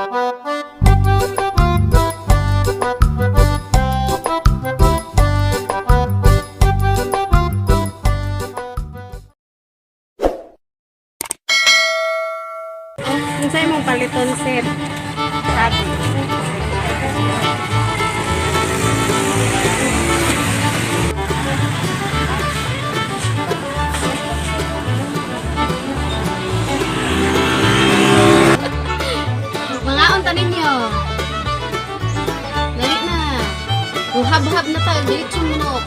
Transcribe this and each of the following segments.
Unsay mong paliton, sir? Sabi. Mga unta ninyo. Dali na. Uhab-hab na ta, diretso manok.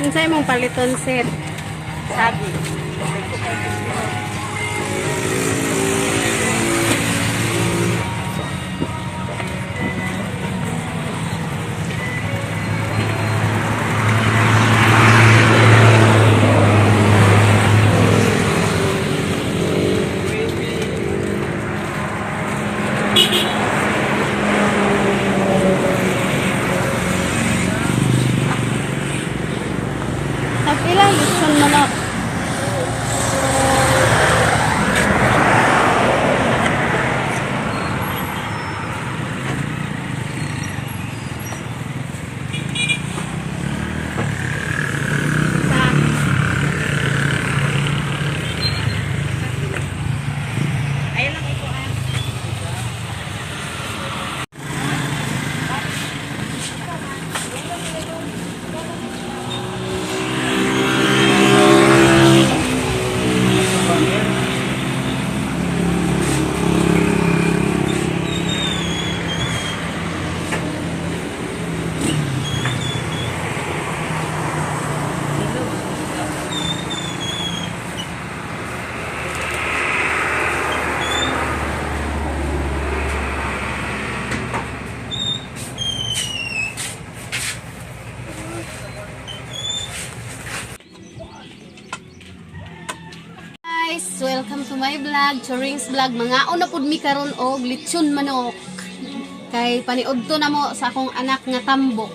Unsay mong paliton, sir? Sabi. Tag ilang lechon manok? Ayun lang ito ah. Guys, welcome to my vlog, Choring's Vlog. Mga una pud mi karon og lechon manok. Kay paniudto na mo sa akong anak nga tambok.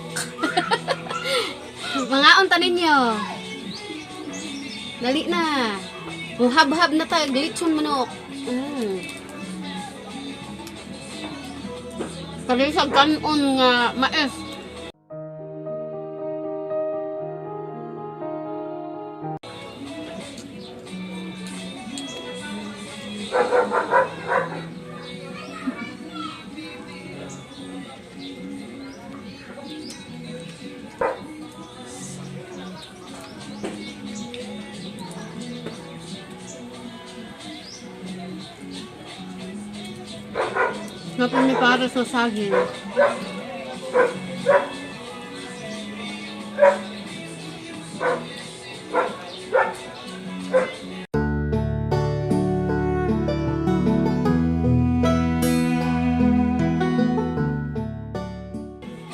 Mga unta ninyo. Dali na. Uhab-hab na ta lechon manok. Kalisag kanon nga mais. Napin ni para sa saging.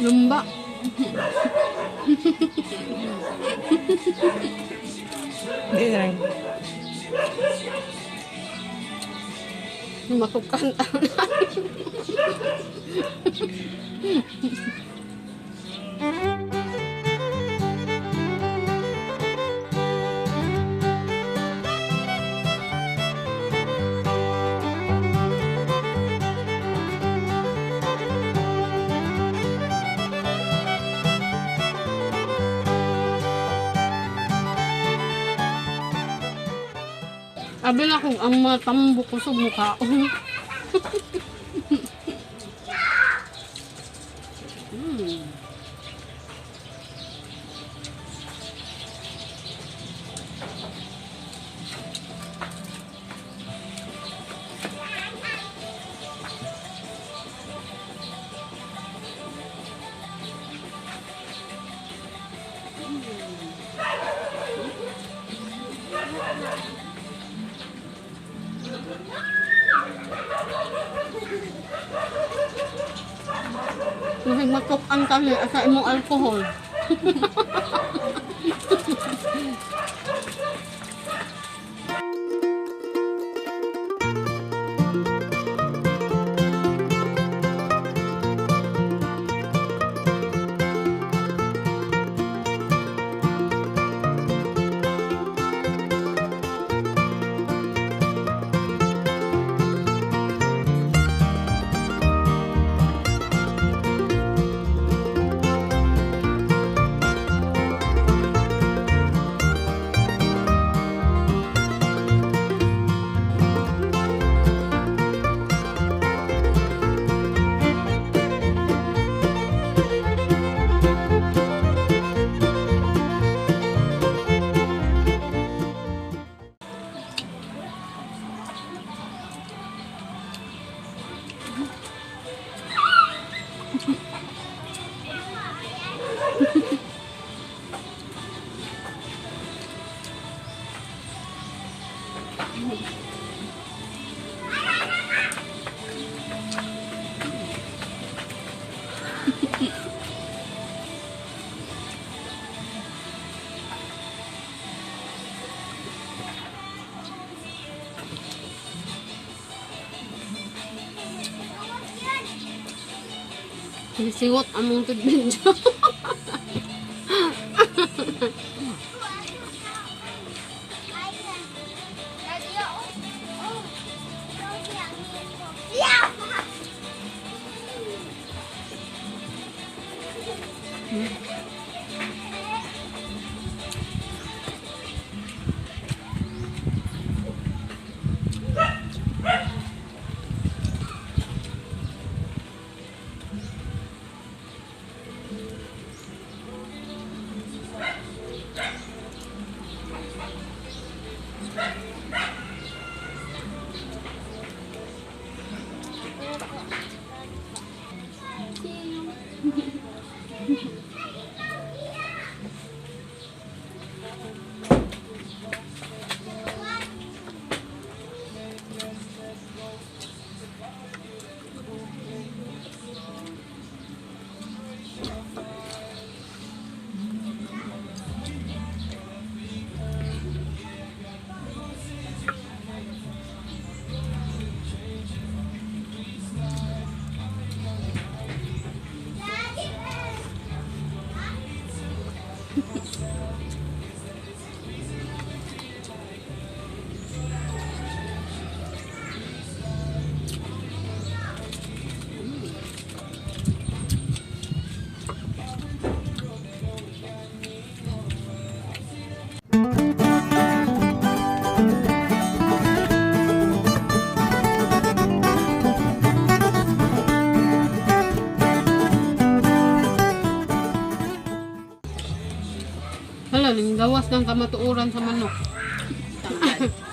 Lumba. Hindi lang. Matukan. Abi na kung ang mga tambok ko sa mukhaon. Mahig matuk-an kami sa imong alcohol. Singot among tubig. Hala, ning gawas ng kamatuoran sa manok. Tanggal.